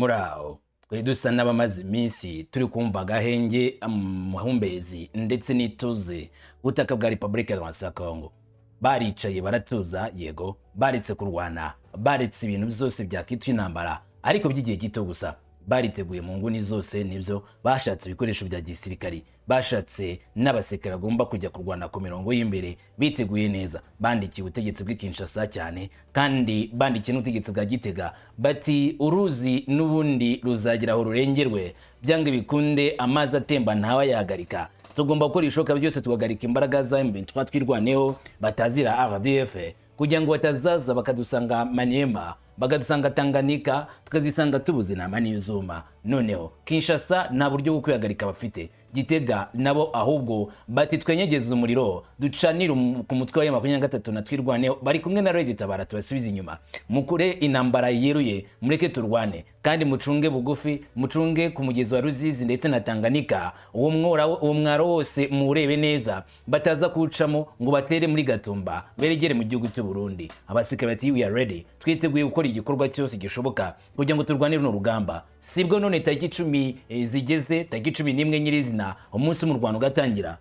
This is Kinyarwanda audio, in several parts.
Muri aho twari dusa n'abamaze iminsi turi kumva agahenge, amahumbezi ndetse n'ituze butaka bwa Repubulika ya Congo. Baricaye baratuza, yego, baretse kurwana, baretse ibintu byose byakitwa intambara, ariko by'igihe gito gusa. Bariteguye mu nguni zose, nibyo, bashatse ibikoresho bya gisirikari, bashatse n'abasirikare bagomba kujya kurwana ku mirongo y'imbere, biteguye neza. Bandikiye ubutegetsi bw'i Kinshasa cyane, kandi bandikiye n'ubutegetsi bwa Gitega, bati uruzi n'ubundi ruzagira aho rurengerwe, byanga bikunde, amazi atemba ntawe ayahagarika. Tugomba gukora ibishoboka byose tugahagarika imbaraga za M23 Twirwaneho batazira RDF, kugira ngo batazaza bakadusanga Maniema, bakadusanga Tanganyika, tukazisanga tubuze inama n'izuma. Noneho Kinshasa nta buryo bwo kwihagarika bafite. Gitega nabo ahubwo bati twenyegeze umuriro, ducanire ku mutwe wa 23 na Twirwaneho bari kumwe na Red Tabara, tubasubize inyuma, mukure intambara yeruye, mureke turwane, kandi mucunge bugufi, mucunge ku mugezi wa Ruzizi ndetse na Tanganyika. Uwo mwora, uwo mwaro wose muwurebe neza, bataza kuwucamo ngo batere muri Gatumba, beregere mu gihugu cy'u Burundi. Abasirikare bati we are ready, twiteguye gukora igikorwa cyose gishoboka kugira ngo turwane runo rugamba. Sibwo none tariki 10 zigeze, tariki 11 nyirizina, umunsi w'umurwano ugatangira.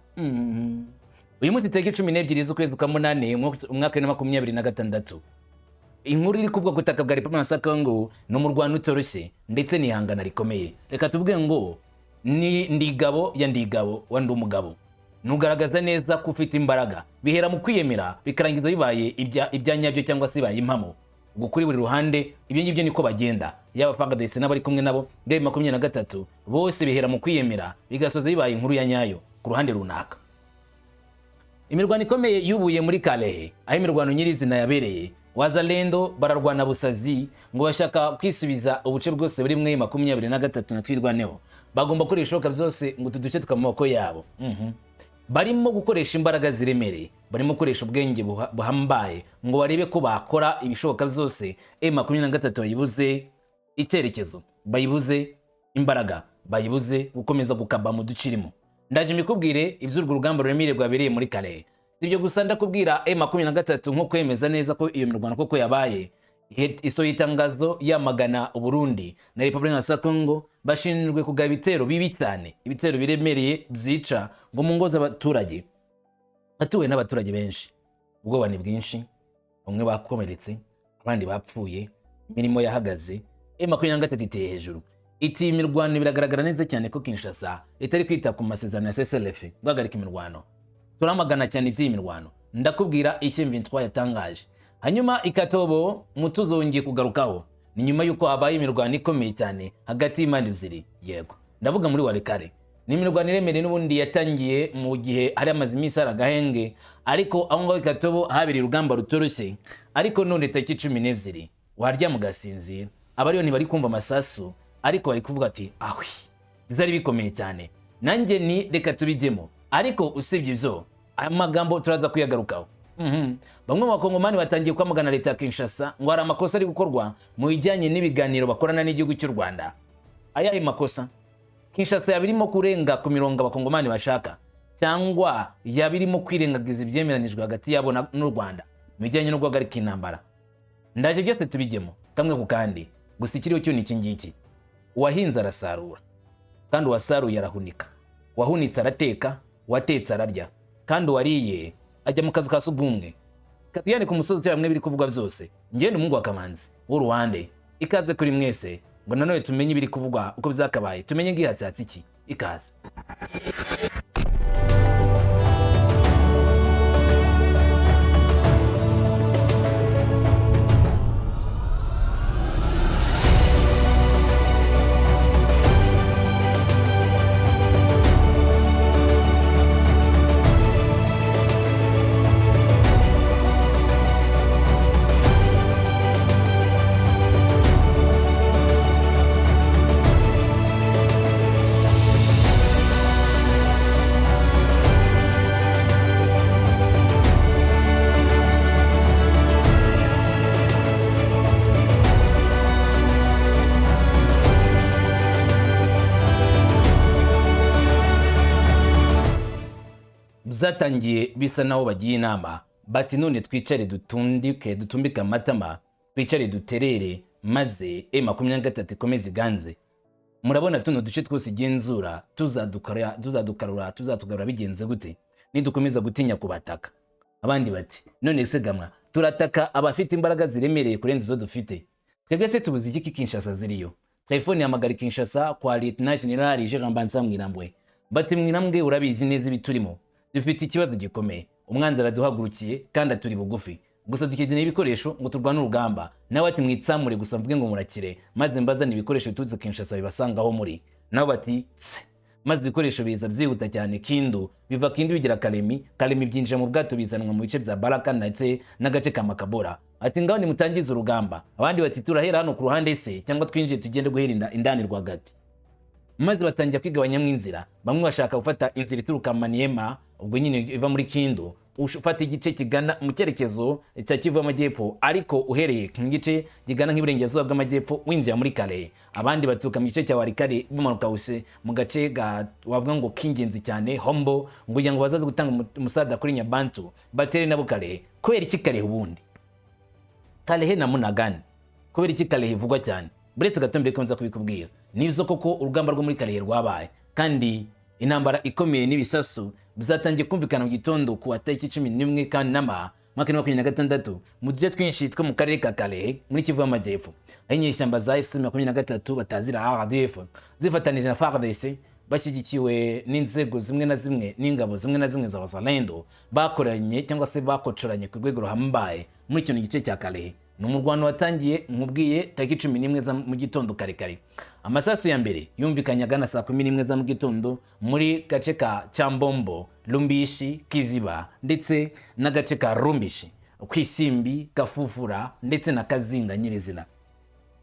Uyu munsi tariki 12 z'ukwezi kwa munani, umwaka wa 2026, inkuru iri kuvuga ku butaka bwa Repubulika ya Congo ni umurwano utoroshye ndetse n'ihangana rikomeye. Reka tuvuge ngo ni Ndigabo ya Ndigabo wa ndi umugabo, nugaragaza neza ko ufite imbaraga. Bihera mu kwiyemera, bikarangiza bibaye ibya nyabyo cyangwa se bibaye impamo. Ubwo kuri buri ruhande ibyo ngibyo niko bagenda, yaba FARDC n'abari kumwe nabo ndebe 23, bose bihera mu kwiyemera, bigasoza bibaye inkuru ya nyayo ku ruhande runaka. Imirwano ikomeye yubuye muri Kalehe, aho imirwano nyirizina yabereye. Wazalendo bararwana busazi, ngo bashaka kwisubiza ubuce bwose buri mwe 23 na Twirwaneho. Bagomba gukora ibishoboka byose ngo utu duce tuka mu maboko yabo. Barimo gukoresha imbaraga ziremereye, barimo gukoresha ubwenge buhambaye ngo barebe ko bakora ibishoboka byose M23 bayibuze icyerekezo, bayibuze imbaraga, bayibuze gukomeza gukaba mu duce irimo. Ndaje mbikubwire iby'urwo rugamba ruremereye rwabereye muri Kalehe. Si ibyo gusa, ndakubwira M23 nko kwemeza neza ko iyo mirwano koko yabaye, isohoye itangazo yamagana Uburundi na Repubulika ya Congo bashinjwe kugaba ibitero bibi cyane, ibitero biremereye byica ngo mu ngo z'abaturage hatuwe n'abaturage benshi. Ubwoba ni bwinshi, bamwe bakomeretse, abandi bapfuye, imirimo yahagaze. M23 iteye hejuru iti imirwano biragaragara neza cyane ko Kinshasa itari kwita ku masezerano ya CCLF guhagarika imirwano, turamagana cyane iby'iyi mirwano. Ndakubwira icyo M23 yatangaje. Hanyuma ikatobo mutuzo wongeye kugarukaho, ni nyuma y'uko habaye imirwano ikomeye cyane hagati y'impande ebyiri. Yego, ndavuga muri Walikale. Ni imirwano iremereye n'ubundi yatangiye mu gihe hari amaze iminsi hari agahenge, ariko aho ngaho ikatobo habereye urugamba rutoroshye. Ariko none tariki 12 waryama ugasinzira, abariyo ntibari kumva amasasu, ariko bari kuvuga ati ahwi, byari bikomeye cyane. Nanjye ni reka tubijyemo, ariko usibye ibyo aya magambo turaza kuyagarukaho. Bamwe mu bakongomani batangiye kwamagana leta ya Kinshasa ngo hari amakosa ari gukorwa mu bijyanye n'ibiganiro bakorana n'igihugu cy'u Rwanda. Ayahe makosa? Kinshasa yaba irimo kurenga ku mirongo abakongomani bashaka, cyangwa yaba irimo kwirengagiza ibyemeranijwe hagati yabo n'u Rwanda mu bijyanye no guhagarika intambara? Ndaje byose tubijyemo kamwe ku kandi. Gusa ikiriho cyo ni iki ngiki: uwahinze arasarura, kandi uwasaruye arahunika, uwahunitse arateka, uwatetse ararya, kandi uwariye ajya mu kazu ka sugumwe. Katiyane ku musozi utuye hamwe biri kuvugwa byose. Ngende umuhungu wa Kamanzi w'uruwande, ikaze kuri mwese ngo nanone tumenye ibiri kuvugwa uko byakabaye, tumenye ngihatse iki. Ikaze. Byatangiye bisa naho bagiye inama, bati none twicare dutundike, dutumbike amatama, twicare duterere, Maze M23 ikomeze iganze. Murabona tuno duce twose igenzura tuzadukarura, tuzatugarura bigenze gute nidukomeza gutinya kubataka? Abandi bati: "None se gamwa turataka abafite imbaraga ziremereye kurenza izo dufite? Twebwe se tubuze iki Kinshasa ziriyo?" Telefone yahamagara Kinshasa kwa Lieutenant General Jean Mbanza Mwirambwe, bati: "Mwirambwe, urabizi neza ibiturimo. Dufite ikibazo gikomeye, umwanzi araduhagurukiye kandi aturi bugufi. Gusa dukeneye ibikoresho ngo turwane urugamba." Nawe ati: "Mwitsamure gusa mvuge ngo murakire, maze mbazane ibikoresho biturutse Kinshasa bibasangaho muri." Nabo bati: "Tse." Maze ibikoresho biza byihuta cyane Kindu, biva Kindu bigera Kalemi, Kalemi byinjira mu bwato, bizanwa mu bice bya Baraka ndetse n'agace ka Makabora. Ati: "Ngaho nimutangize urugamba." Abandi bati: "Turahera hano ku ruhande se, cyangwa twinjiye tugende guhera indani rwagati?" Maze batangira kwigabanyamo inzira. Bamwe bashaka gufata inzira ituruka Maniema, ubwo nyine iva muri Kindu, ufata igice kigana mu cyerekezo cya Kivu y'Amajyepfo, ariko uhereye mu gice kigana nk'iburengerazuba bw'amajyepfo winjira muri Kalehe. Abandi baturuka mu gice cya Walikale, bamanuka wuse mu gace ga wavuga ngo k'ingenzi cyane, Hombo, ngo kugira ngo bazaze gutanga umusada kuri Nyabantu, batere nabo Kalehe. Kubera iki Kalehe ubundi? Kalehe na Munagani, kubera iki Kalehe ivugwa cyane? Buretse gato mbere ko nza kubikubwira. Nibyo koko, urugamba rwo muri Kalehe rwabaye, kandi intambara ikomeye n'ibisasu bizatangiye kumvikana mu gitondo ku wa tariki 11 Kanama mwaka wa 2026 mu duce twinshi two mu karere ka Kalehe muri Kivu y'Amajyepfo, aho inyeshyamba za AFC 23 batazira RDF zifatanije na FARDC, bashyigikiwe n'inzego zimwe na zimwe n'ingabo zimwe na zimwe za Wazalendo, bakoranye cyangwa se bakocoranye ku rwego ruhambaye muri kino gice cya Kalehe. Ni umurwano watangiye, nkubwiye, tariki 11 za mu gitondo kare kare. Amasasu ya mbere yumvikanye agana saa 11 za mu gitondo muri gace ka Cyambombo, Lumbishi, Kiziba ndetse n'agace ka Rumbishi, Kwisimbi, Gafufura ndetse na Kazinga nyirizina.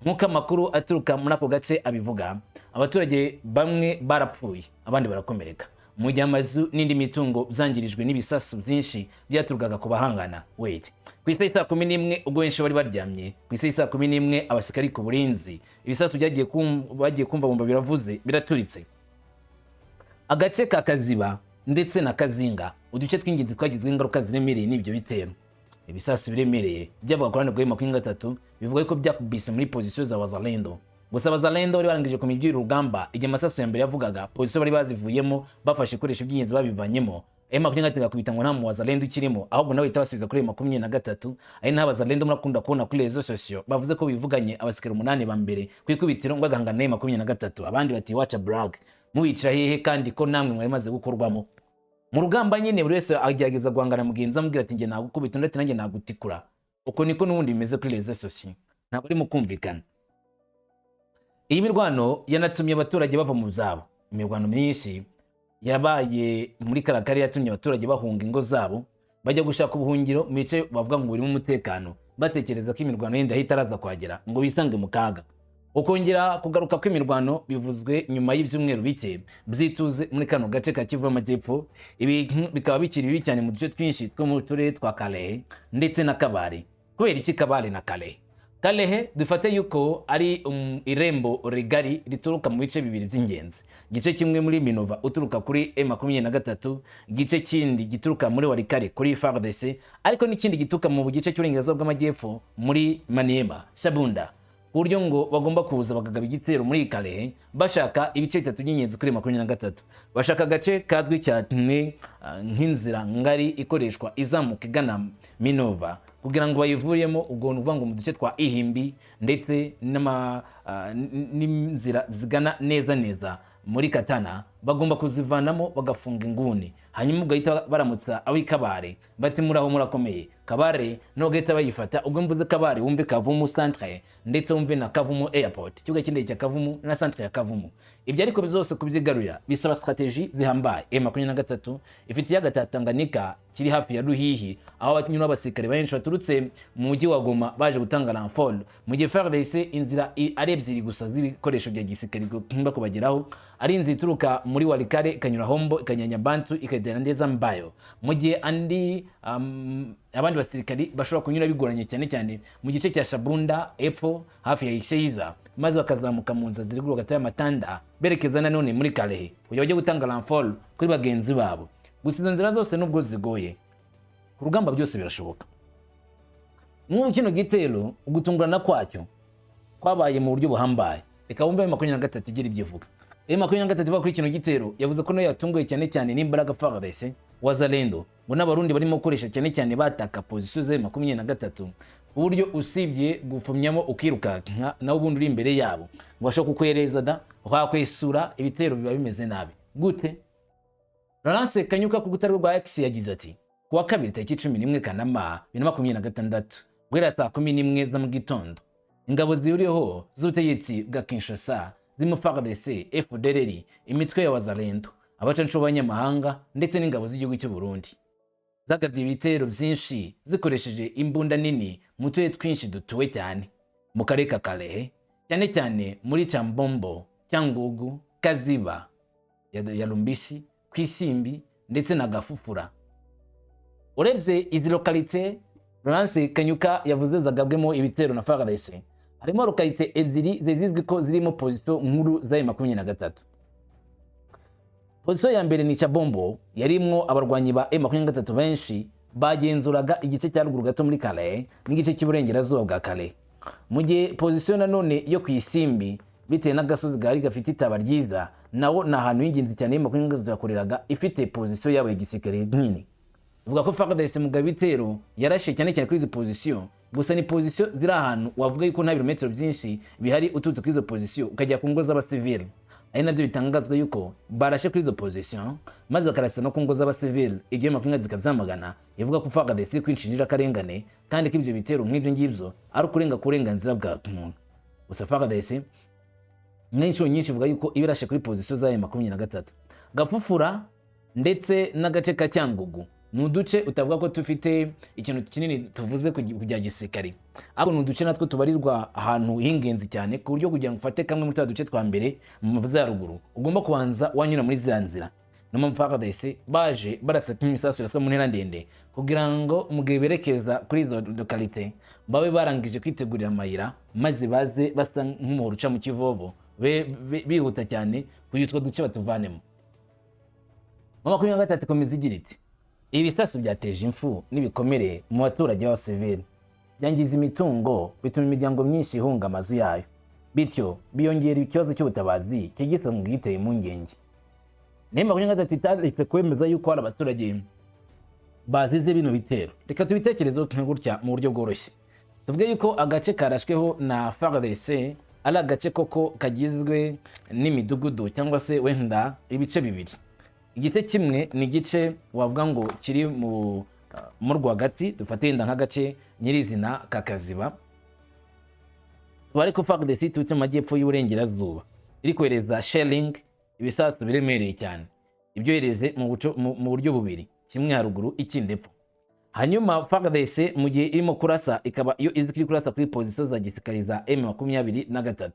Nk'uko amakuru aturuka muri ako gace abivuga, abaturage bamwe barapfuye, abandi barakomereka, mu gihe amazu n'indi mitungo byangirijwe n'ibisasu byinshi byaturukaga ku bahangana. Wait, ku isaha saa 11, ubwo benshi bari baryamye, ku isaha saa 11, abasirikari ku burinzi, ibisasu bagiye kumva bumva biravuze, biraturitse. Agace ka Kaziba ndetse na Kazinga, uduce tw'ingenzi twagizweho ingaruka ziremereye n'ibyo bitero. Ibisasu biremereye byavuga ku ruhande rwa 23 bivuga ko byakubise muri position za Wazalendo. Gusa Wazalendo bari barangije kumenya iby'uru rugamba igihe amasasu ya mbere yavugaga. Position bari bazivuyemo, bafashe ibikoresho by'ingenzi babivanyemo. M23 igakubita ngo nta mu Wazalendo ukirimo, ahubwo nawe bahita basubiza kuri M23. Ari naho Abazalendo murakunda kubona kuri réseaux sociaux bavuze ko bivuganye abasirikare umunani ba mbere ku ikubitiro, ngo agahangana na M23. Abandi bati: "Wacha blague, mubicara hehe kandi ko namwe mwari maze gukorwamo?" Mu rugamba nyine buri wese agerageza guhangana mugenzi, amubwira ati: "Njye nagukubita," undi ati: "Nanjye nagutikura." Uko niko n'ubundi bimeze kuri réseaux sociaux, ntabwo arimo kumvikana. Iyi mirwano yanatumye abaturage bava mu byabo. Imirwano myinshi yabaye muri kariya karere yatumye abaturage bahunga ingo zabo, bajya gushaka ubuhungiro mu bice bavuga ngo burimo umutekano, batekereza ko imirwano yenda ahita araza kuhagera ngo bisange mu kaga. Ukongera kugaruka kw'imirwano bivuzwe nyuma y'ibyumweru bike byituze muri kano gace ka Kivu y'Amajyepfo. Ibintu bikaba bikiri bibi cyane mu duce twinshi two mu turere twa Kalehe ndetse na Kabare. Kubera iki Kabare na Kalehe? Kalehe dufate yuko ari irembo rigari rituruka mu bice bibiri by'ingenzi: igice kimwe muri Minova uturuka kuri M23, igice kindi gituruka muri Walikale kuri FARDC, ariko n'ikindi gituruka mu gice cy'uburengerazuba bw'amajyepfo muri Maniema, Shabunda, ku buryo ngo bagomba kuza bakagaba igitero muri Kalehe bashaka ibice bitatu by'ingenzi kuri 23. Bashaka agace kazwi cyane nk'inzira ngari ikoreshwa izamuka igana Minova kugira ngo bayivuremo. Ubwo ni ukuvuga ngo mu duce twa Ihimbi ndetse n'inzira zigana neza neza muri Katana, bagomba kuzivanamo bagafunga inguni, hanyuma ugahita baramutsa ab'i Kabare bati: "Muraho, murakomeye." Kabare no bagahita bayifata. Ubwo mvuze Kabare, wumve Kavumu centre ndetse wumve na Kavumu airport, ikibuga cy'indege cya Kavumu na centre ya Kavumu. Ibyo ariko byose kubyigarurira bisaba stratégie zihambaye. M23 ifite ikiyaga cya Tanganyika kiri hafi ya Ruhihi, aho abanyura abasirikare benshi baturutse mu mujyi wa Goma baje gutanga renfort, mu gihe FARDC inzira ari ebyiri gusa z'ibikoresho bya gisirikare bigomba kubageraho, ari inzira ituruka muri Walikale ikanyura Hombo, ikanyura Nyabantu, ikagera neza Mbayo, mu gihe andi abandi basirikari bashobora kunyura bigoranye cyane cyane mu gice cya Shabunda epfo hafi ya Isheiza, maze bakazamuka mu nzira ziri hagati y'amatanda berekeza nanone muri Kalehe kugira bajye gutanga renfort kuri bagenzi babo. Gusa izo nzira zose nubwo zigoye, ku rugamba byose birashoboka. Nk'ubu kino gitero, ugutungurana kwacyo Kwabaye mu buryo buhambaye. Reka wumve M23 igira ibyo ivuga. M23 ivuga kuri kino gitero, yavuze ko nayo yatunguwe cyane cyane n'imbaraga FARDC, Wazalendo ngo n'Abarundi barimo gukoresha, cyane cyane bataka position za M23, ku buryo usibye gupfumyamo ukirukanka, nawe ubundi uri imbere yabo ngo bashobora kukwereza da wakwesura, ibitero biba bimeze nabi. Gute? Laurence Kanyuka ku rukuta rwa X yagize ati: "Kuwa kabiri tariki 11 Kanama 2026, guhera saa 11 za mu gitondo, ingabo zihuriyeho z'ubutegetsi bwa Kinshasa zirimo FARDC, FDLR, imitwe ya Wazalendo, abacanshuro b'abanyamahanga ndetse n'ingabo z'igihugu cy'u Burundi zagabye ibitero byinshi zikoresheje imbunda nini mu turere twinshi dutuwe cyane mu karere ka Kalehe, cyane cyane muri Chambombo, Cyangugu, Kaziba ya Lumbishi, Kwisimbi ndetse na Gafufura." Urebye izi localité Laurence Kanyuka yavuze zagabwemo ibitero na FARDC, harimo localité ebyiri zizwi ko zirimo position nkuru za M23. Position ya mbere ni Chabombo, yarimwo abarwanyi ba M23 benshi bagenzuraga igice cya ruguru gato muri Kalehe n'igice cy'iburengerazuba bwa Kalehe, mu gihe position nanone yo ku Isimbi, bitewe n'agasozi gahari gafite itaba ryiza, nawo ni ahantu h'ingenzi cyane M23 yakoreraga, ifite position yabo ya gisirikare nini. Ivuga ko FARDC mu bitero yarashe cyane cyane kuri izi position. Gusa ni position ziri ahantu wavuga yuko nta birometero byinshi bihari uturutse kuri izo position ukajya ku ngo z'abasivili, ari nabyo bitangazwa yuko barashe kuri izo position maze bakarasa no ku ngo z'abasivili. Ibyo makumyabiri zikabyamagana, ivuga ko FARDC iri kwinjira inzirakarengane kandi ko ibyo bitero nk'ibyo ngibyo ari ukurenga ku burenganzira bwa muntu. Gusa FARDC n'inshuro nyinshi ivuga yuko iba irashe kuri position zayo 23. Gafufura ndetse n'agace ka Cyangugu ni uduce utavuga ko dufite ikintu kinini tuvuze ku bya gisirikare, ariko ni uduce natwo tubarizwa ahantu h'ingenzi cyane, ku buryo kugira ngo ufate kamwe muri twa duce twa mbere mu majyaruguru ugomba kubanza wanyura muri ziriya nzira. Niyo mpamvu FARDC baje barasa nk'ibisasu biraswa mu ntera ndende, kugira ngo mu gihe berekeza kuri izo localité babe barangije kwitegurira amayira, maze baze basa nk'umuhoro uca mu kivovo, bihuta cyane kugira utwo duce batuvanemo. M23 ikomeza igira iti: "Ibi bisasu byateje impfu n'ibikomere mu baturage b'abasivili, byangiza imitungo, bituma imiryango myinshi ihunga amazu yayo, bityo biyongera ikibazo cy'ubutabazi cyari gisanzwe giteye impungenge." Niyo 23 itaretse kwemeza yuko hari abaturage bazize bino bitero. Reka tubitekerezeho nka gutya mu buryo bworoshye. Tuvuge yuko agace karashweho na FARDC ari agace koko kagizwe n'imidugudu cyangwa se wenda ibice bibiri. Igice kimwe ni igice wavuga ngo kiri mu rwagati, dufate wenda nk'agace nyirizina ka Kaziba, tubare ko FARDC iturutse mu majyepfo y'uburengerazuba iri kohereza shelling, ibisasu biremereye cyane, ibyohereze mu buryo bubiri, kimwe haruguru ikindi epfo. Hanyuma FARDC mu gihe irimo kurasa ikaba iyo izi ko iri kurasa kuri position za gisirikare za M23,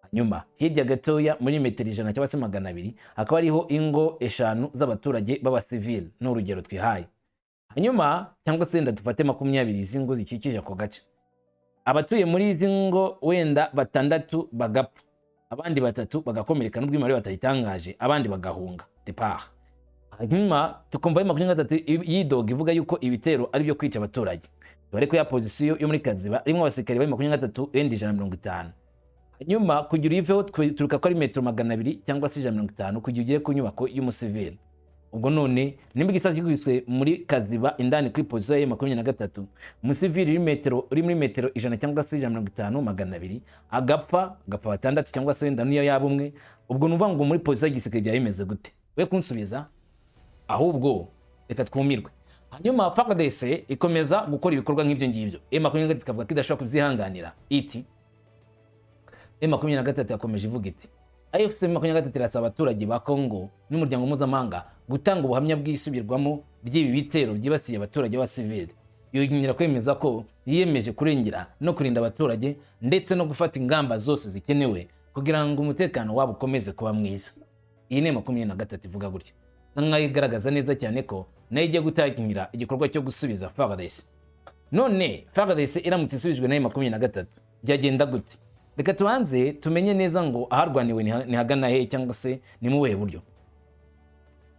hanyuma hirya gatoya muri metero 100 cyangwa se 200 hakaba hariho ingo eshanu z'abaturage b'abasivili, ni urugero twihaye. Hanyuma cyangwa se wenda dufate 20 z'ingo zikikije ako gace, abatuye muri izi ngo wenda batandatu bagapfa, abandi batatu bagakomereka n'ubwo imibare batayitangaje, abandi bagahunga départ. Hanyuma tukumva M23 yidoga ivuga yuko ibitero ari byo kwica abaturage. Tubare ko ya position yo muri Kaziba irimo abasirikare bari 23, wenda 150, hanyuma kugira uyiveho turuka ko ari metero 200 cyangwa se 150 kugira ugere ku nyubako y'umusivili. Ubwo none nimba igisasu gikubiswe muri Kaziba indani kuri position ya 23, umusivili uri muri metero 100 cyangwa se 150, 200, agapfa, agapfa batandatu cyangwa se wenda niyo yaba umwe, ubwo nuvuga ngo muri position y'igisirikare byaba bimeze gute? We kunsubiza, ahubwo reka twumirwe. Hanyuma FARDC ikomeza gukora ibikorwa nk'ibyo ngibyo, M23 ikavuga ko idashobora kubyihanganira. Iti M23 yakomeje ivuga iti: "AFC 23 irasaba abaturage ba Congo n'umuryango mpuzamahanga gutanga ubuhamya bw'isubirwamo ry'ibi bitero byibasiye abaturage b'abasivili." Yongera kwemeza ko yiyemeje kurengera no kurinda abaturage ndetse no gufata ingamba zose zikenewe kugira ngo umutekano wabo ukomeze kuba mwiza. Iyi ni 23 ivuga gutya, nkaho igaragaza neza cyane ko nayo igiye gutangira igikorwa cyo gusubiza FARDC. None FARDC iramutse isubijwe nayo 23 byagenda gute? Reka tubanze tumenye neza ngo aharwaniwe ni hagana he cyangwa se ni mu buhe buryo.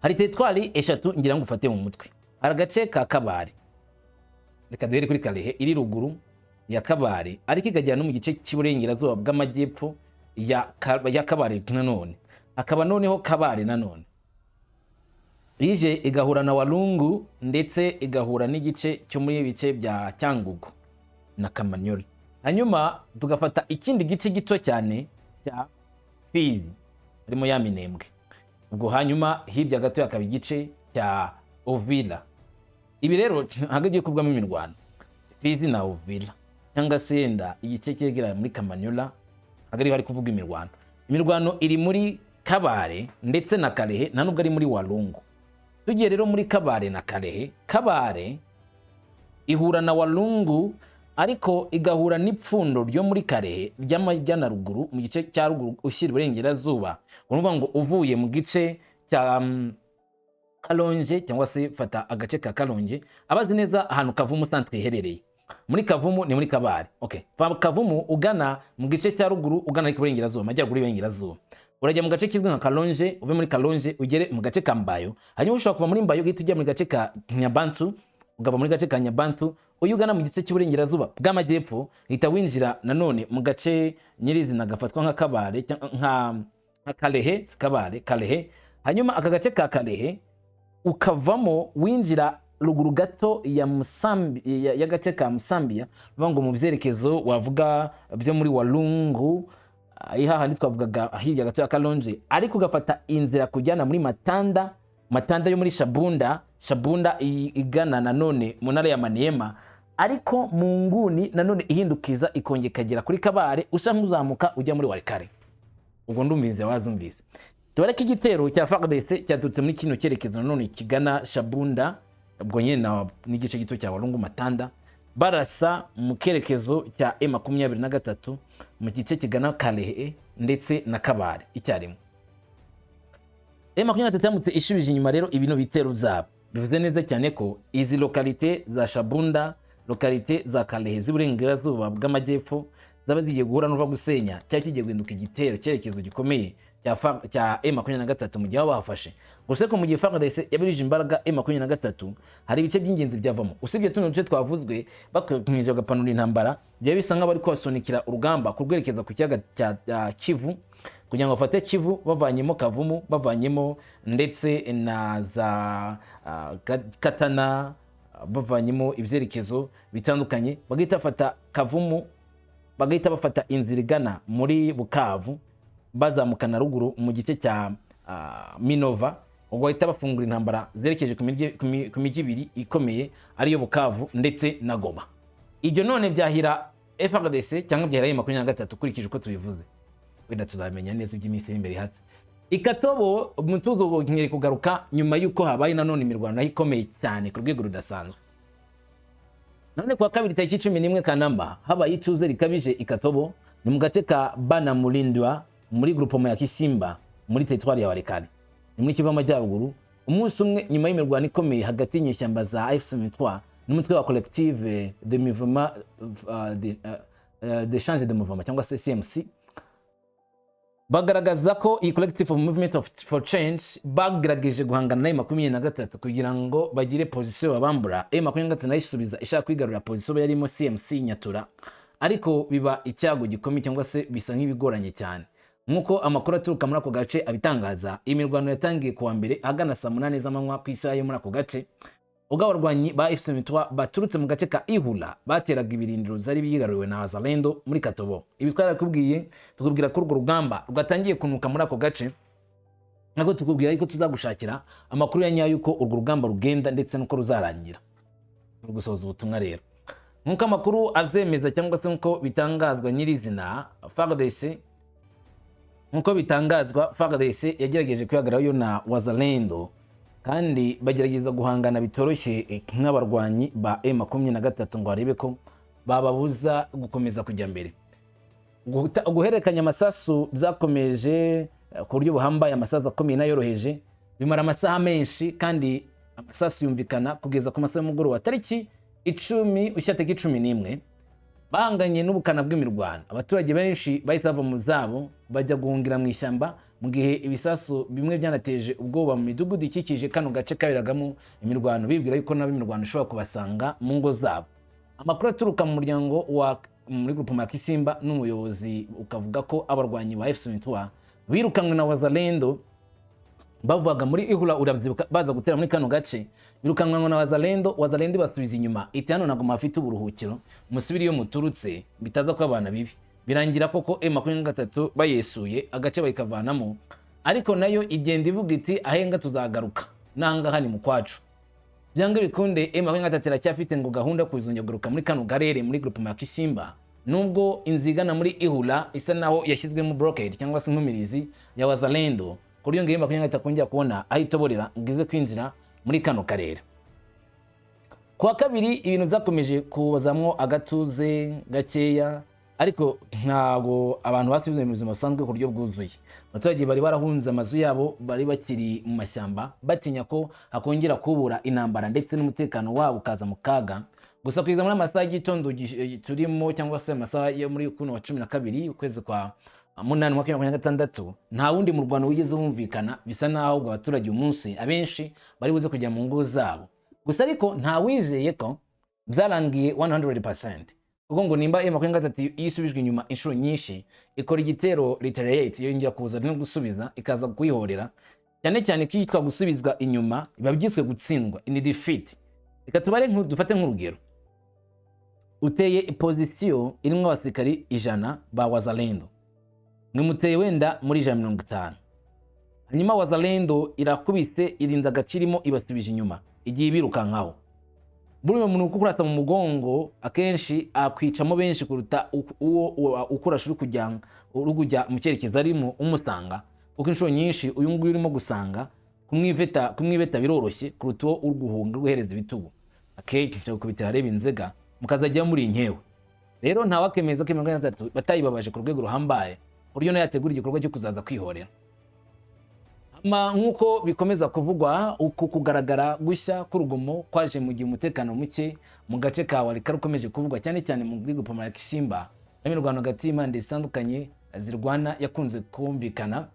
Hari teritwari eshatu ngira ngo ufate mu mutwe. Hari agace ka Kabare, reka duhere kuri Kalehe iri ruguru. ya Kabare, ariko ikagera no mu gice cy'iburengerazuba bw'amajyepfo ya Kabare. Nanone hakaba noneho Kabare nanone ije igahura na Walungu, ndetse igahura n'igice cyo muri bice bya Cyangugu na Kamanyola. Hanyuma tugafata ikindi gice gito cyane cya Fizi harimo ya Minembwe. Ubwo hanyuma hirya gato hakaba igice cya Uvira. Ibi rero ntabwo igiye kuvugamo imirwano Fizi na Uvira, cyangwa se yenda igice cyegera muri Kamanyola, ntabwo ariho hari kuvuga imirwano. Imirwano iri muri Kabare ndetse na Kalehe, nta nubwo ari muri Walungu. Tugiye rero muri Kabare na Kalehe, Kabare ihura na Walungu, ariko igahura n'ipfundo ryo muri Kalehe ry'amajyanaruguru, mu gice cya ruguru ushyira iburengerazuba. Urumva ngo uvuye mu gice cya Kalonge, cyangwa se fata agace ka Kalonge, abazi neza ahantu Kavumu centre iherereye, muri Kavumu ni muri Kabare. Okay, va Kavumu ugana mu gice cya ruguru, ugana ariko iburengerazuba, amajyaruguru y'iburengerazuba, urajya mu gace kizwi nka Kalonge, uve muri Kalonge ugere mu gace ka Mbayo. Hanyuma ushobora kuva muri Mbayo uhita ujya mu gace ka Nyabantu, ukava muri gace ka Nyabantu uyu ugana mu gice cy'iburengerazuba bw'amajyepfo, uhita winjira nanone mu gace nyirizina gafatwa nka Kabare, nka Kalehe, si Kabare, Kalehe. Hanyuma aka gace ka Kalehe ukavamo winjira ruguru gato ya Musambi, y'agace ka Musambiya, bivuga ngo mu byerekezo wavuga byo muri Walungu, ari hahandi twavugaga hirya gato ya Kalonje, ariko ugafata inzira kujyana muri Matanda, Matanda yo muri Shabunda, Shabunda igana nanone mu ntara ya Maniema, ariko mu nguni nanone ihindukiza ikongera ikagera kuri Kabare, usa nk'uzamuka ujya muri Walikale. Ubwo ndumva inzira wazumvise. Tubare ko igitero cya FARDC cyaturutse muri kino cyerekezo nanone kigana Shabunda, ubwo nyine n'igice gito cya Walungu, Matanda, barasa mu kerekezo cya M23 mu gice kigana Kalehe ndetse na Kabare icyarimwe. M23 yamutse ishubije inyuma rero ibino bitero byabo, bivuze neza cyane ko izi localité za Shabunda, localité za Kalehe z'iburengerazuba bw'amajyepfo zaba zigiye guhura n'uva gusenya, cyari kigiye guhinduka igitero cyerekezo gikomeye cya M23 mu gihe baba bahafashe. Gusa ko mu gihe FARDC yabirije imbaraga M23, hari ibice by'ingenzi byavamo usibye tuno duce twavuzwe. Bakomeje bagapanura intambara, byaba bisa nk'aho bari kubasunikira urugamba kurwerekeza ku kiyaga cya Kivu, kugira ngo bafate Kivu bavanyemo Kavumu, bavanyemo ndetse na za Katana, bavanyemo ibyerekezo bitandukanye, bagahita bafata Kavumu, bagahita bafata inzira igana muri Bukavu, bazamukana ruguru mu gice cya Minova. Ubwo bahita bafungura intambara zerekeje ku mijyi ibiri ikomeye, ariyo Bukavu ndetse na Goma. Ibyo none byahira FARDC cyangwa byahira M23? Ukurikije uko tubivuze, wenda tuzamenya neza iby'iminsi iri imbere ihatse. Ikatobo umutuzo wongeye kugaruka nyuma y'uko habaye nanone imirwano nayo ikomeye cyane ku rwego rudasanzwe. None kuwa kabiri tariki 11 Kanama habaye ituze rikabije Ikatobo, ni mu gace ka Banamulindwa muri groupement ya Kisimba muri territoire ya Walikale, ni muri Kivu y'Amajyaruguru, umunsi umwe nyuma y'imirwano ikomeye hagati y'inyeshyamba za AFC/M23 n'umutwe wa Collective de Mouvement de Change de Mouvement, cyangwa se CMC. Bagaragaza ko iyi Collective of Movement for Change bagerageje guhangana na M23 kugira ngo bagire position babambura. M23 nayo isubiza ishaka kwigarurira position yarimo CMC Nyatura, ariko biba icyago gikomeye, cyangwa se bisa nk'ibigoranye cyane. Nk'uko amakuru aturuka muri ako gace abitangaza, iyi mirwano yatangiye kuwa mbere ahagana saa 8 z'amanywa ku isaha yo muri ako gace, ubwo abarwanyi ba AFC/M23 baturutse mu gace ka Ihula bateraga ibirindiro byari byigaruriwe na Wazalendo muri Katobo. Ibi twarakubwiye, tukubwira ko urwo rugamba rwatangiye kunuka muri ako gace, ntabwo tukubwira yuko tuzagushakira amakuru ya nyayo yuko urwo rugamba rugenda ndetse n'uko ruzarangira. Turi gusoza ubutumwa rero. Nk'uko amakuru avyemeza, cyangwa se nk'uko bitangazwa nyirizina, FARDC, nk'uko bitangazwa, FARDC yagerageje kwihagararayo na Wazalendo, kandi bagerageza guhangana bitoroshye nk'abarwanyi ba M23 ngo barebe ko bababuza gukomeza kujya mbere. Guhererekanya amasasu byakomeje ku buryo buhambaye, amasasu akomeye n'ayoroheje, bimara amasaha menshi, kandi amasasu yumvikana kugeza ku masaha y'umugoroba tariki 10 ushyira tariki 11. Bahanganye n'ubukana bw'imirwano, abaturage benshi bahise bava mu zabo bajya guhungira mu ishyamba, mu gihe ibisasu bimwe byanateje ubwoba mu midugudu ikikije kano gace kaberagamo imirwano, bibwira yuko nabo imirwano ishobora kubasanga mu ngo zabo. Amakuru aturuka mu muryango wa muri groupement ya Kisimba n'umuyobozi ukavuga ko abarwanyi ba M23 birukanwe na Wazalendo bavugaga muri Ihura, urabyibuka, baza gutera muri kano gace, birukanwa na Wazalendo. Wazalendo ibasubiza inyuma, iti: "Hano ntabwo mufite uburuhukiro, musubire iyo muturutse bitaza ko abana bibi." Birangira koko M23 bayesuye agace bayikavanamo, ariko nayo igenda ivuga iti: "Ahenga tuzagaruka, nangaha ni mu kwacu." Byanga bikunde M23 iracyafite ngo gahunda yo kuzongera kugaruka muri kano karere, muri groupement ya Kisimba, nubwo inzigana muri Ihura isa naho yashyizwemo blockade cyangwa se inkumirizi ya Wazalendo, ku buryo ngo M23 kongera kubona aho itoborera ngo ize kwinjira muri kano karere. Kuwa kabiri ibintu byakomeje kubazamwo agatuze gakeya, ariko ntabwo abantu basubiye mu buzima busanzwe ku buryo bwuzuye. Abaturage bari barahunze amazu yabo bari bakiri mu mashyamba, batinya ko hakongera kubura intambara ndetse n'umutekano wabo ukaza mu kaga. Gusa kugeza muri amasaha y'igitondo turimo, cyangwa se amasaha yo muri kuno wa 12 ukwezi kwa munani umwaka wa 2026, nta wundi murwano wigeze wumvikana. Bisa naho ubwo abaturage uyu munsi abenshi bari buze kujya mu ngo zabo. Gusa ariko nta wizeye ko byarangiye 100%, kuko ngo nimba M23 iyo isubijwe inyuma inshuro nyinshi ikora igitero retaliate, yongera kuza no gusubiza, ikaza kuyihorera, cyane cyane ko yitwa gusubizwa inyuma biba byiswe gutsindwa, in defeat. Reka tubare, dufate nk'urugero: uteye position irimo abasirikari 100 ba Wazalendo, mwe muteye wenda muri 150, hanyuma Wazalendo irakubise, irinda agacirimo, ibasubije inyuma, igiye ibirukankaho. Buriya umuntu ukurasa mu mugongo akenshi akwicamo benshi kuruta uwo ukurasha uri kujya mu cyerekezo arimo umusanga, kuko inshuro nyinshi uyu nguyu urimo gusanga kumwiveta biroroshye kuruta uwo uri guhunga, uri guhereza ibitugu. Akenshi gukubitira areba inzega mukazajya muri inkewe. Rero ntawakemeza ko 23 batayibabaje ku rwego ruhambaye, ku buryo nayo yategura igikorwa cyo kuzaza kwihorera. Ama nk'uko bikomeza kuvugwa, uku kugaragara gushya k'urugomo kwaje mu gihe umutekano muke mu gace ka Walikale ukomeje kuvugwa, cyane cyane mu groupement ya Kisimba, aho imirwano hagati y'impande zitandukanye zirwana yakunze kumvikana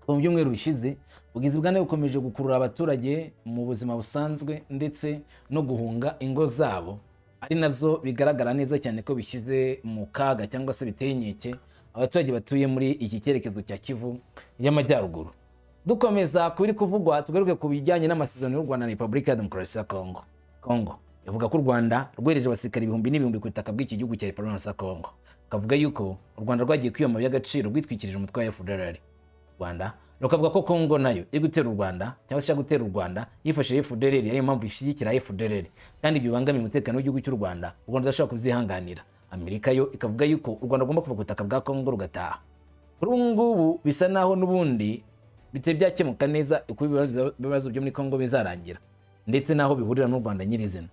mu byumweru bishize. Ubugizi bwa nabi bukomeje gukurura abaturage mu buzima busanzwe ndetse no guhunga ingo zabo, ari nabyo bigaragara neza cyane ko bishyize mu kaga cyangwa se biteye inkeke abaturage batuye muri iki cyerekezo cya Kivu y'Amajyaruguru. Dukomeza ku biri kuvugwa, tugaruke ku bijyanye n'amasezerano y'u Rwanda na Repubulika ya Demokarasi ya Kongo. Kongo ivuga ko u Rwanda rwohereje abasirikare ibihumbi n'ibihumbi ku butaka bw'iki gihugu cya Repubulika ya Kongo, kavuga yuko u Rwanda rwagiye kwiba amabuye y'agaciro rwitwikirije umutwe wa FDLR. Rwanda rukavuga ko Kongo nayo iri gutera u Rwanda cyangwa se ishaka gutera u Rwanda yifashishije FDLR, ariyo mpamvu ishyigikira FDLR, kandi ibyo bibangamiye umutekano w'igihugu cy'u Rwanda, u Rwanda rudashobora kubyihanganira. Amerika yo ikavuga yuko u Rwanda rugomba kuva ku butaka bwa Kongo rugataha. Kuri ubu ngubu bisa naho n'ubundi bitari byakemuka neza uko ibibazo byo muri Kongo bizarangira ndetse n'aho bihurira n'u Rwanda nyirizina.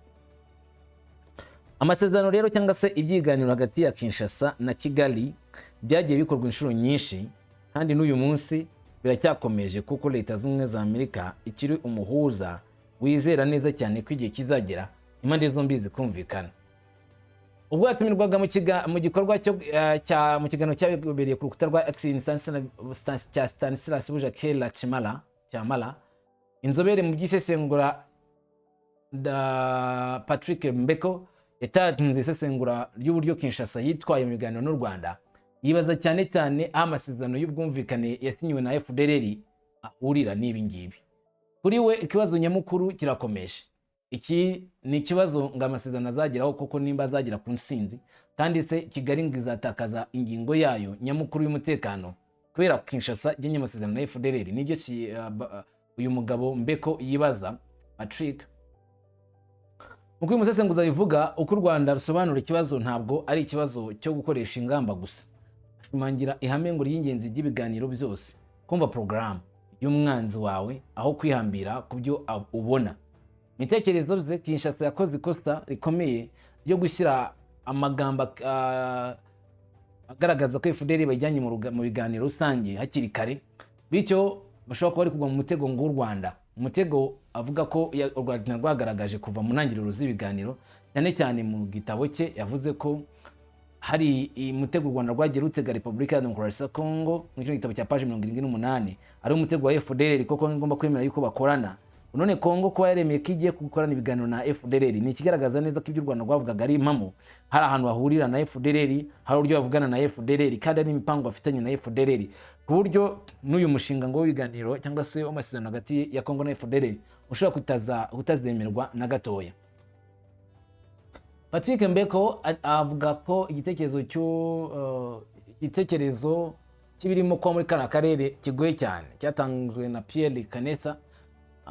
Amasezerano rero cyangwa se ibyiganiro hagati ya Kinshasa na Kigali byagiye bikorwa inshuro nyinshi, kandi n'uyu munsi biracyakomeje, kuko Leta Zunze Ubumwe za Amerika ikiri umuhuza wizera neza cyane ko igihe kizagera impande zombi zikumvikana. Ubwo yatumirwaga mu gikorwa cyo cya mu kiganiro cyabereye ku rukuta rwa X cya Stanislas Bujakera Chimala Cyamala, inzobere mu by'isesengura da Patrick Mbeko yatanze isesengura ry'uburyo Kinshasa yitwaye mu biganiro n'u Rwanda, yibaza cyane cyane aho amasezerano y'ubwumvikane yasinyiwe na FDLR ahurira n'ibi ngibi. Kuri we ikibazo nyamukuru kirakomeje. Iki ni ikibazo ngo amasezerano azageraho koko nimba azagera ku ntsinzi, kandi se Kigali ngo izatakaza ingingo yayo nyamukuru y'umutekano kubera Kinshasa igennye amasezerano na FDLR? Nibyo uyu mugabo Mbeko yibaza, Patrick. Uko uyu musesenguzi abivuga, uko u Rwanda rusobanura ikibazo ntabwo ari ikibazo cyo gukoresha ingamba gusa. Ashimangira ihame ngo ry'ingenzi ry'ibiganiro byose: kumva porogaramu y'umwanzi wawe aho kwihambira ku byo ubona. Mu bitekerezo bye, Kinshasa yakoze ikosa rikomeye ryo gushyira amagambo agaragaza ko FDLR bajyanye mu biganiro rusange hakiri kare, bityo bashobora kuba bari kugwa mu mutego ngo w'u Rwanda, umutego avuga ko u Rwanda rwagaragaje kuva mu ntangiriro z'ibiganiro. Cyane cyane mu gitabo cye yavuze ko hari umutego u Rwanda rwagiye rutega Repubulika ya Demokarasi ya Kongo. Muri kino gitabo cya paji 78 ari umutego wa FDLR, koko ngomba kwemera yuko bakorana. None Kongo kuba yaremeye ko igiye gukorana ibiganiro na FDLR ni ikigaragaza neza ko ibyo u Rwanda rwavugaga ari impamo. Hari ahantu bahurira na FDLR, hari uburyo bavugana na FDLR, kandi hari n'imipango bafitanye na FDLR, ku buryo n'uyu mushinga ngo w'ibiganiro cyangwa se w'amasezerano hagati ya Kongo na FDLR ushobora kutazemerwa na gatoya. Patrick Mbeko avuga ko igitekerezo cy'ibirimo kuba muri kariya karere kigoye cyane, cyatanzwe na Pierre Kaneza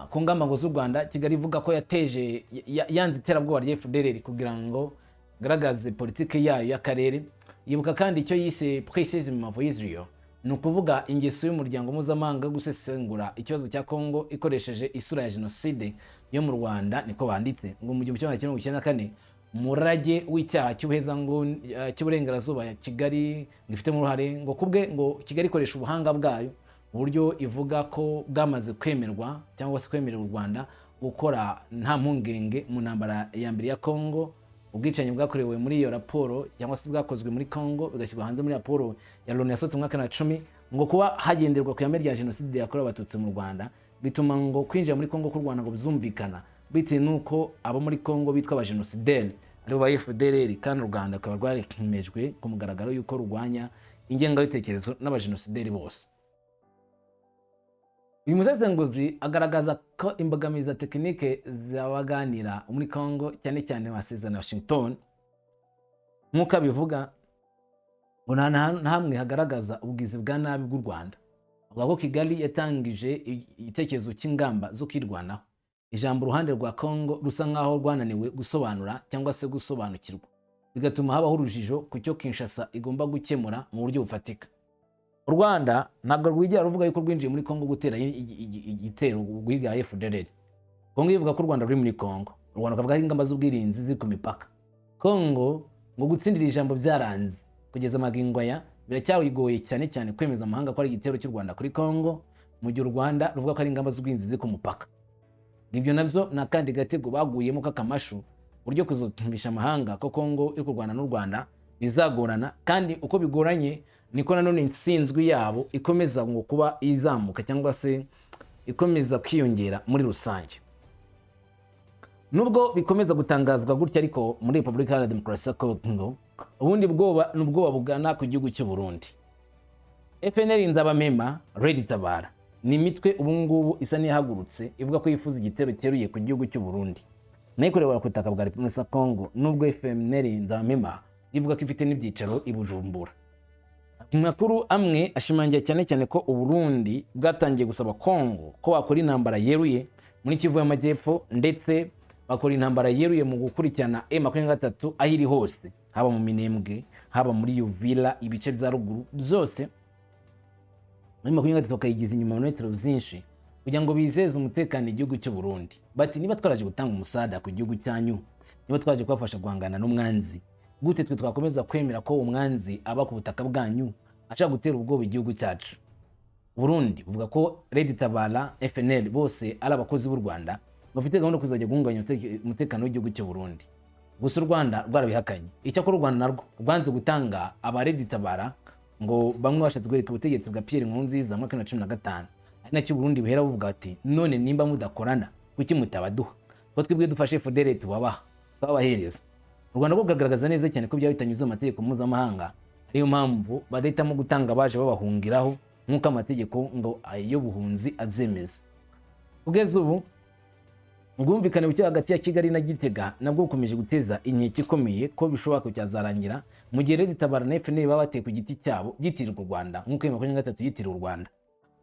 ku ngamba ngo z'u Rwanda. Kigali ivuga ko yateje yanze iterabwoba rya FDLR kugira ngo igaragaze politiki yayo y'akarere. Yibuka kandi icyo yise criticism of Israel, ni ukuvuga ingeso y'umuryango mpuzamahanga yo gusesengura ikibazo cya Congo ikoresheje isura ya jenoside yo mu Rwanda. Niko banditse ngo mu 1994, umurage w'icyaha cy'ubuhezanguni cy'uburengerazuba ya Kigali ngo ifitemo uruhare. Ngo kubwe ngo Kigali ikoresha ubuhanga bwayo mu buryo ivuga ko bwamaze kwemerwa cyangwa se kwemerera u Rwanda gukora nta mpungenge mu ntambara ya mbere ya Congo. Ubwicanyi bwakorewe muri iyo raporo cyangwa se bwakozwe muri Congo bigashyirwa hanze muri raporo ya Loni yasohotse mu mwaka wa 10, ngo kuba hagenderwa ku ihame rya jenoside yakorewe Abatutsi mu Rwanda bituma ngo kwinjira muri Congo k'u Rwanda ngo bizumvikana, bitewe n'uko abo muri Congo bitwa abajenosideri aribo ba FDLR, kandi u Rwanda rukaba rwaremejwe ku mugaragaro y'uko rurwanya ingengabitekerezo n'abajenosideri bose. Uyu musesenguzi agaragaza ko imbogamizi za tekinike z'abaganira muri Congo, cyane cyane amasezerano ya Washington, nk'uko abivuga, ngo nta na hamwe hagaragaza ubugizi bwa nabi bw'u Rwanda. Avuga ko Kigali yatangije igitekerezo cy'ingamba zo kwirwanaho, ijambo uruhande rwa Congo rusa nk'aho rwananiwe gusobanura cyangwa se gusobanukirwa, bigatuma habaho urujijo ku cyo Kinshasa igomba gukemura mu buryo bufatika. U Rwanda ntabwo rwigera ruvuga yuko rwinjiye muri Congo gutera igitero guhiga FDLR. Congo ivuga ko u Rwanda ruri muri Congo, u Rwanda rukavuga ko ingamba z'ubwirinzi ziri ku mipaka. Congo ngo gutsindira ijambo byaranze kugeza amagingo aya, biracyagoye cyane cyane kwemeza amahanga ko ari igitero cy'u Rwanda kuri Congo, mu gihe u Rwanda ruvuga ko ari ingamba z'ubwirinzi ziri ku mupaka. Ibyo nabyo ni akandi gatego baguyemo k'akamashu, uburyo kuzumvisha amahanga ko Congo iri kurwana n'u Rwanda bizagorana, kandi uko bigoranye niko nanone intsinzwi yabo ikomeza ngo kuba izamuka cyangwa se ikomeza kwiyongera muri rusange. Nubwo bikomeza gutangazwa gutya ariko, muri Repubulika Iharanira Demokarasi ya Congo ubundi bwoba ni ubwoba bugana ku gihugu cy'u Burundi. FNL Nzabamema, Red Tabara ni imitwe ubu ngubu isa n'iyahagurutse ivuga ko yifuza igitero cyeruye ku gihugu cy'u Burundi, nayo ikorewe ku butaka bwa Repubulika ya Congo, nubwo FNL Nzabamema ivuga ko ifite n'ibyicaro i Bujumbura. Amakuru amwe ashimangira cyane cyane ko Uburundi bwatangiye gusaba Congo ko bakora intambara yeruye muri Kivu y'Amajyepfo, ndetse bakora intambara yeruye mu gukurikirana M23 aho iri hose, haba mu Minembwe, haba muri Uvira, ibice bya ruguru byose, muri 23 bakayigiza inyuma mu metero byinshi kugira ngo bizeze umutekano igihugu cy'u Burundi. Bati: "Niba twaraje gutanga umusada ku gihugu cyanyu, niba twaje kubafasha guhangana n'umwanzi, gute twe twakomeza kwemera ko umwanzi aba ku butaka bwanyu ashaka gutera ubwoba igihugu cyacu?" Burundi buvuga ko Red Tabara, FNL bose ari abakozi b'u Rwanda bafite gahunda yo kuzajya guhungabanya umutekano w'igihugu cy'u Burundi. Gusa u Rwanda rwarabihakanye. Icyakora u Rwanda narwo rwanze gutanga aba Red Tabara, ngo bamwe bashatse guhirika ubutegetsi bwa Pierre Nkurunziza mu mwaka wa 2015, ari nacyo Burundi buhera buvuga ati: "None nimba mudakorana, kuki mutabaduha, ko twebwe dufashe FDL tubabaha, twabahereza?" U Rwanda rwo rukagaragaza neza cyane ko byaba bitanyuze mu mategeko mpuzamahanga, ariyo mpamvu badahitamo gutanga abaje babahungiraho nk'uko amategeko ngo ay'ubuhunzi abyemeza. Kugeza ubu ubwumvikane buke hagati ya Kigali na Gitega nabwo bukomeje guteza inkeke ikomeye ko bishobora kucyazarangira mu gihe Red Tabara na FNL baba bateye ku giti cyabo byitirirwa u Rwanda, nk'uko M23 yitiriwe u Rwanda.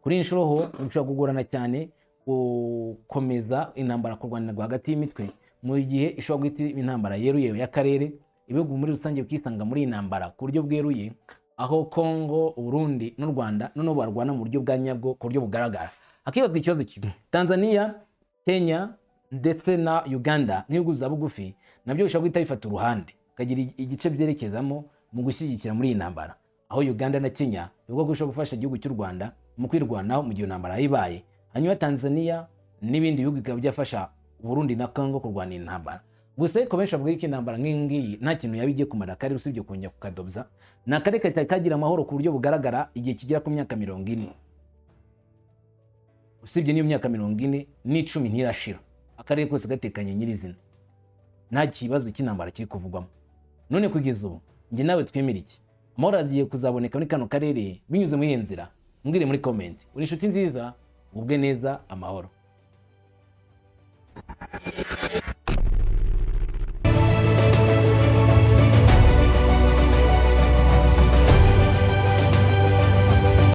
Kuri iyi nshuro ho bishobora kugorana cyane gukomeza intambara kurwanirwa hagati y'imitwe, mu gihe ishobora guhita intambara yeruye y'akarere, ibihugu muri rusange bikisanga muri iyi ntambara ku buryo bweruye, aho Congo, Burundi n'u Rwanda noneho barwana mu buryo bwa nyabwo, ku buryo bugaragara. Hakibazwa ikibazo kimwe: Tanzania, Kenya ndetse na Uganda nk'ibihugu bya bugufi nabyo bishobora guhita bifata uruhande, bikagira igice byerekezamo mu gushyigikira muri iyi ntambara, aho Uganda na Kenya bivuga ko bishobora gufasha igihugu cy'u Rwanda mu kwirwanaho mu gihe intambara ibaye, hanyuma Tanzania n'ibindi bihugu bikaba byafasha Burundi na Congo kurwana iyi ntambara. Gusa ariko benshi bavuga ko intambara nk'iyi ngiyi nta kintu yaba igiye kumara akarere usibye kongera kukadobya. Ni akarere katari kagira amahoro ku buryo bugaragara igihe kigera ku myaka 40. Usibye n'iyo myaka 40 n'icumi ntirashira, akarere kose gatekanye nyirizina, nta kibazo cy'intambara kiri kuvugwamo. None kugeza ubu njye nawe twemera iki? Amahoro agiye kuzaboneka muri kano karere binyuze muri iyo nzira? Mbwire muri comment. Uri inshuti nziza, ubwe neza, amahoro.